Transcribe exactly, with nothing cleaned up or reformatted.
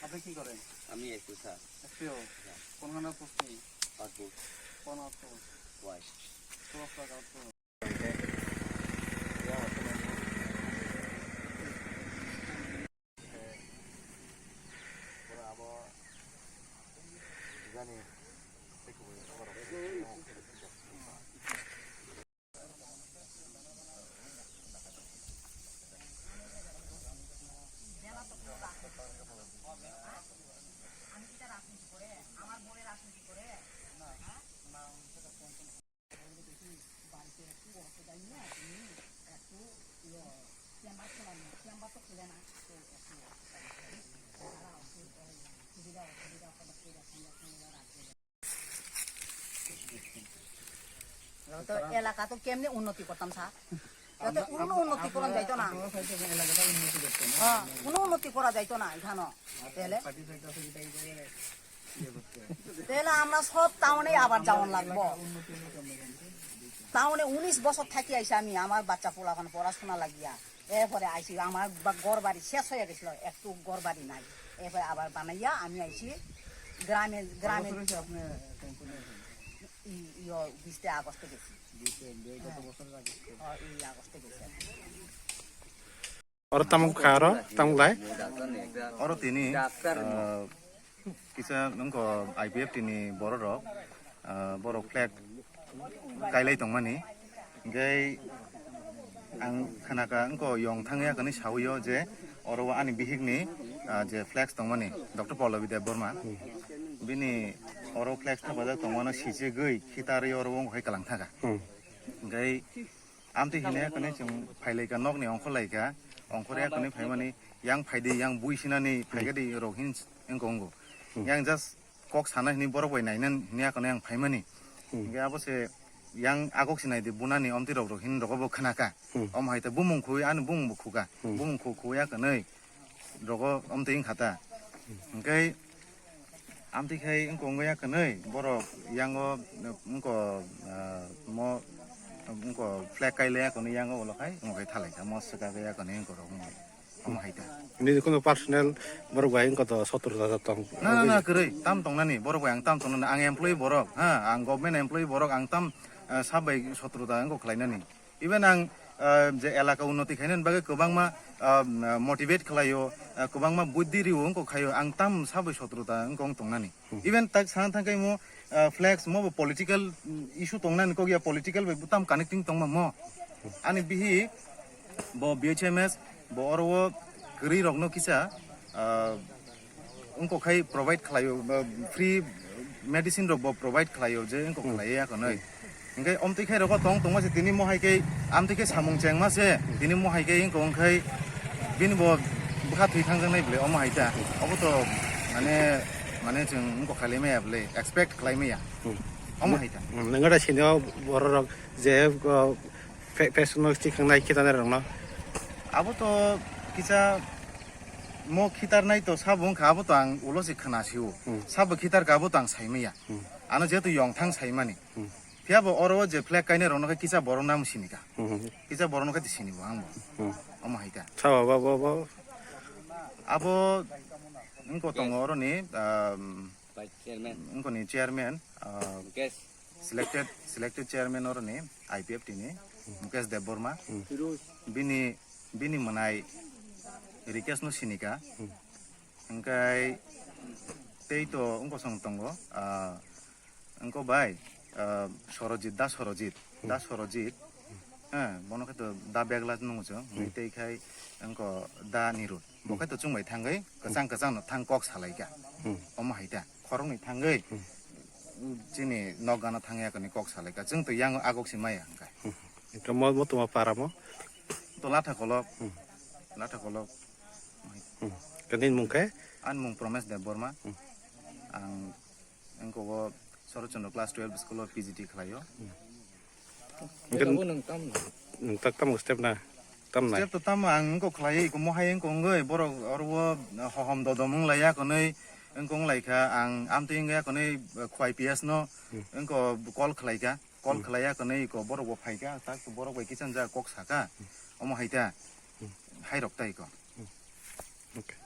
আপনি কি করেন? আমি এসপি স্যার। এসপিও? হ্যাঁ। কোনখানে পোস্টিং? পাঁচ বছর। কোন আউটপোস্ট? ওয়াই। কোন অবস্থা আউটপোস্ট? তো এলাকা তো কেমনে উন্নতি করতাম স্যার? যাতে কোনো উন্নতি করা যাইতো না। হ্যাঁ, কোনো উন্নতি করা যাইতো না এখানো। তাহলে তাহলে আমরা সব টাউনে আবার যাওয়ান লাগবো। টাউনে উনিশ বছর থাকি আইসি আমি, আমার বাচ্চা পোলাপান পড়াশোনা লাগিয়া। এরপরে আইসি, আমার বা-, ঘর বাড়ি শেষ হয়ে গেছিল, একটু ঘর বাড়ি নাই। এরপরে আবার বানাইয়া আমি আইসি গ্রামে, গ্রামে। কত বছর হয়েছে আপনি টেনশনে আছেন? ই, ইয়ো, বিশে আগস্টে গেছি। বিশে, এই গত হ্যাঁ। বছরের আগস্টে। হ্যাঁ, এই আগস্টে গেছি আমি। Oro tamo kha oro, tamo lai? Oro tini, ah, kisa wngkha I P F T ni borok rok, ah, borok flag kailai tongmani. Hingke ang khanaka wngkha yong thangya kani sawi o je oro o ani bihik ni, ah, je flex tongmani Doctor Pallavi Debbarma. Bini oro flex thapajak tongmano sichigwi khitarwi oro o wngkha kalang thaka. Hmm. Hingke Amtwi hine kwnwi chwng phailaika nokni ongkhorlaika, ongkhorya kwnwi phaimani yang phaidi, yang bui sinani phaikadi rok hin wngkha wngo. Hmm. Yang just kok sana hini borok bai naina hini kwnwi ang phaimani. Hmm. Hingke abo se yang agok sinai di bunani omtwi rok rok hin rogo bo khnaka. Hmm. Om hai ta bumung khui ani bumung bo khuka. Hmm. Bumung khu khuya kwnwi rogo omtwi wngkha ta. Hingke amtwi khai wngkha wngya kwnwi borok yango wngkha, ah, mo wngkha flag kailaya kwnwi yango ulo khai wngkha thalaikha mo swkagwi ya kwnwi wngkha rok wngkha omo hai ta. Nini kono personal borok bai wngkha to sotro ta tong. Na, na, na, kwrwi tam tongnani borok bai ang tam tongnani ang employee borok ha ang government employee borok ang tam, ah, sab bai sotro ta wngkha khlainani. Even ang, ah, je elaka unnoti khainani bagwi kwbangma, ah, motivate khlaio, ah, kwbangma buddhi rio wngkha khaio, ang tam sabwi sotro ta wngkha wng tongnani. Hmm. Even tak sana thangkhe mo, ah, flex mo bo political, mm, issue tongnani kok ya political bai tam connecting tongma mo. Ani bihi bo B H M S bo oro o kwrwi rokno kisa, ah, wngkha khai provide khlaio, ba free medicine rok bo provide khlaio je wngkha khlaiya kwnwi. Hingke omtwi khai rogo tong tongma se tini mo hai khe amtwi khe samung chengma se tini mo hai khe wngkha wngkhai bini bo bwkha thwi thangjaknai bwle omo hai ta. Obo to mane, mane chwng wngkha khailai maya bwle expect khlai maya. Hmm. Omo hai ta. Hmm, nangada sini o borok rok je, o, fe-, face mask tikhangnai khitanai rokno. Abo to kisa mo khitarnai to sabo wngkha, abo to ang ulo se khna sio. Hmm. Sabo khitar kha abo to ang sai maya. Hmm. Ano jehetu yong thang sai mani. Hmm. Phiya bo oro o je flag kainai rokno khe kisa borok nam sini kha. Hmm. Kisa borok no khe sini bo ang bo. Hmm. Omo hai kha. Sabo bo, bo, bo. Abo wngkho tongo oroni, um, Vice chairman. Wngkho ni chairman, uh, Mukesh. Selected, selected chairman oroni I P F T ni Mukesh Debbarma. Hmm. Bini, bini mwnai Rikesh no sini kha. Hmm. Hingkai tei to wngkosong tongo, ah, wngko bai, ah, Sorojit, Da Sorojit, Da Sorojit, eh, bono khe to Da Begla nungo chwng, hmm, tei khai wngko Da Nirud. Bo khai to chwng bai thangwi kwchang kwchang no thang kok salai kha. Hmm. Omo hai ta, khoroknwi thangwi, hmm, chini nok gana thangya kani kok salai kha. Chwng to yang agok si maya hwnkhe. Hmm. Hwnkhe mo, mo tongma para mo? To Latha Kolok. Hmm. Latha Kolok. Hmm. Khe nini mung khe? Ani mung Promesh Debbarma. Hmm. Ang wngkha o Shorot Chandra class twelve school o P G T khlaio. Hmm. Hwnkhe nwng tak tamo step na? Tam nai? Step to tamo ang wngkha khlaiwi, iko mohai wngkha wngwi, borok oro o hohom dodom wng laiya kwnwi, wngkha wng lai kha, ang amtwi wngya kwnwi, khwai P S no, hmm, wngkha call khlai kha. Call, hmm, khlaiya kwnwi iko borok bo phai kha, tak borok bai kisa jagao kok sa kha, hmm, omo hai ta, hmm, hai rok ta iko. Hmm. Okay.